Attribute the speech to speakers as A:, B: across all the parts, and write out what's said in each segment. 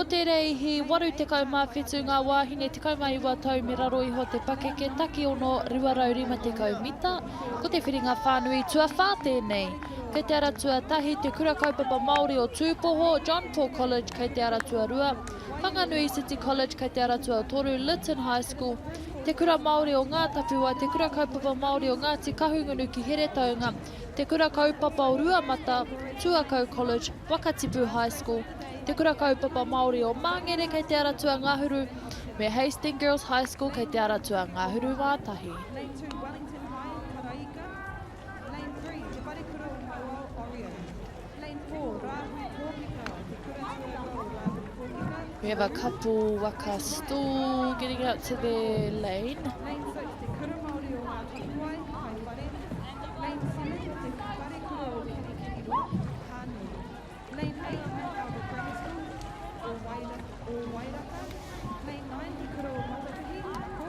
A: Ko te reihi 87 ngā wāhine 19 tau me raro iho te pakeke taki 6, 250 mita. Ko te whiringa whānui tuawhā tēnei. Kei te ara tuatahi Te Kura Kaupapa Māori o Tūpoho, John Paul College kei te ara tuarua, Whanganui City College kei te ara tuatoru, Lytton High School, Te Kura Māori o Ngā Tapuwae, Te Kura Kaupapa Māori o Ngāti Kahungunu ki Heretaunga, Te Kura Kaupapa o Ruamata, Tuakau College, Wakatipu High School, Te Kura Kaupapa Māori o Māngere kei Te Ara Tuangahuru, me Hastings Girls High School kei Te Ara Tuangahuru mā tahi.
B: Lane 2, Wellington High, Karaika. Lane 3, Te Wharekura o Mauao, Orion. Lane 4, Rāhui Kōkika, Te Kura Tuarua o Rāhui Kōkika,
A: We have a couple waka still getting out to their lane.
B: Lane 6, Te Kura Māori o Ngā Tapuwae, Kaiwhare. Lane 7, Te Wharekura o Kirikiriroa, Pānui. Lane 8, Mount Albert Grammar School, o Waira, o Wairaka. Lane 9, Te Kura o Matapihi, Ko.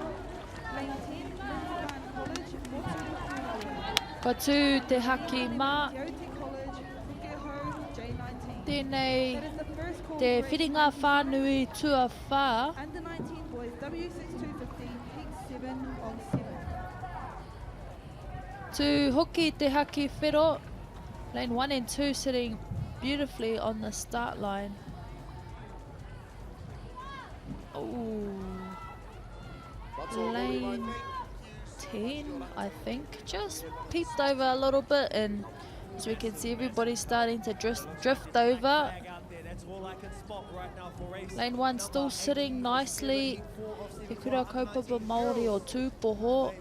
B: Lane 10, Lindisfarne College, Moturupuroa.
A: Kua tū te haki mā.
B: Lane 11, Te Aute College, Pukehou, J19.
A: Tēnei te whiringa whānui tuawhā. Tū hoki te haki whero. Lane 1 and 2 sitting beautifully on the start line. Ooh. Lane 10, I think, just peeped over a little bit and as we can see everybody's starting to drift, drift over. Lane 1 still sitting nicely. Te Kura Kaupapa Māori o Tūpoho.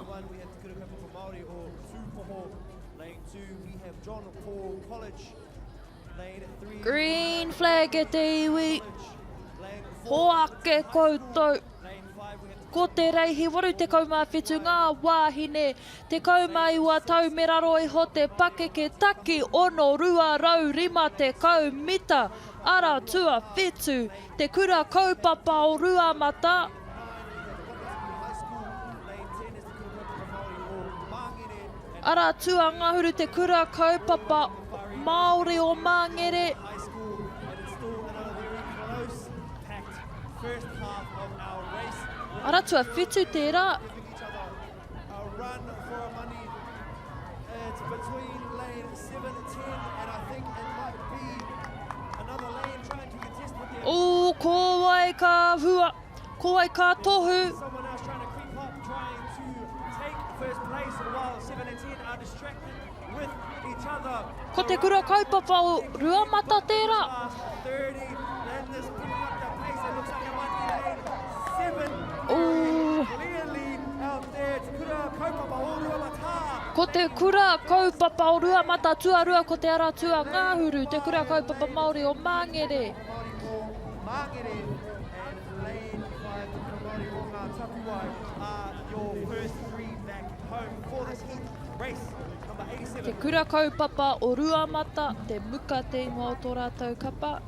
A: Green flag e te iwi. Hoake koutou. Ko te reihi 87 ngā wāhine, 19 tau me raro iho te pakeke taki 6, 250 mita, ara tuawhitu, te kura kaupapa o Ruamata. Ara tuangahuru te kura kaupapa Māori o Māngere. Ara tuawhitu tērā. Ooh, ko wai ka hua, ko wai ka tohu. Ko te kura kaupapa o Ruamata tērā. Ooh. Ko te kura kaupapa o Ruamata tuarua ko Te Ara Tuangahuru, te kura kaupapa Māori o Māngere. Te kura kaupapa o Ruamata, te muka te ingoa o tō rātou kapa.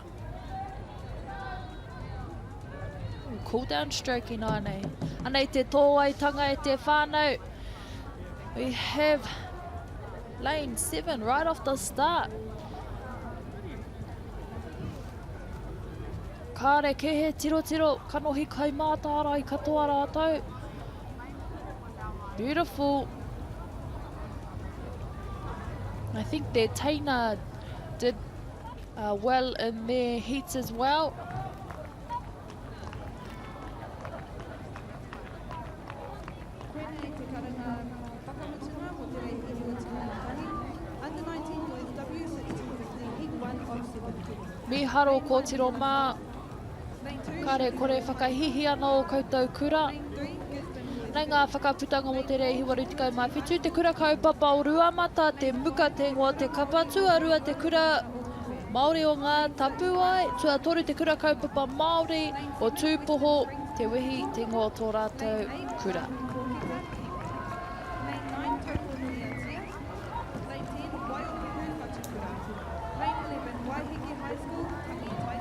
A: Cool down stroke ināianei. Anei te tōaitanga e te whānau. We have lane 7 right off the start. Kāre kē he tirotiro, kanohi kai mātārae katoa rātou. Beautiful. I think their teina did uh, well in their heats as well.
B: Koinei te karanga whakamutunga mō te reihi 21, Under 19 boys W6 250 Heat 1 of 7.
A: Mīharo kōtiro mā, kāre kore whakahihi ana ō koutou kura. Nei ngā whakaputanga mō te reihi 87, te kura kaupapa o Ruamata, te muka te ingoa te kapa, tuarua te kura Māori o Ngā Tapuwae, tuatoru te kura kaupapa Māori o Tūpoho, Te Wehi te ingoa o tō rātou kura.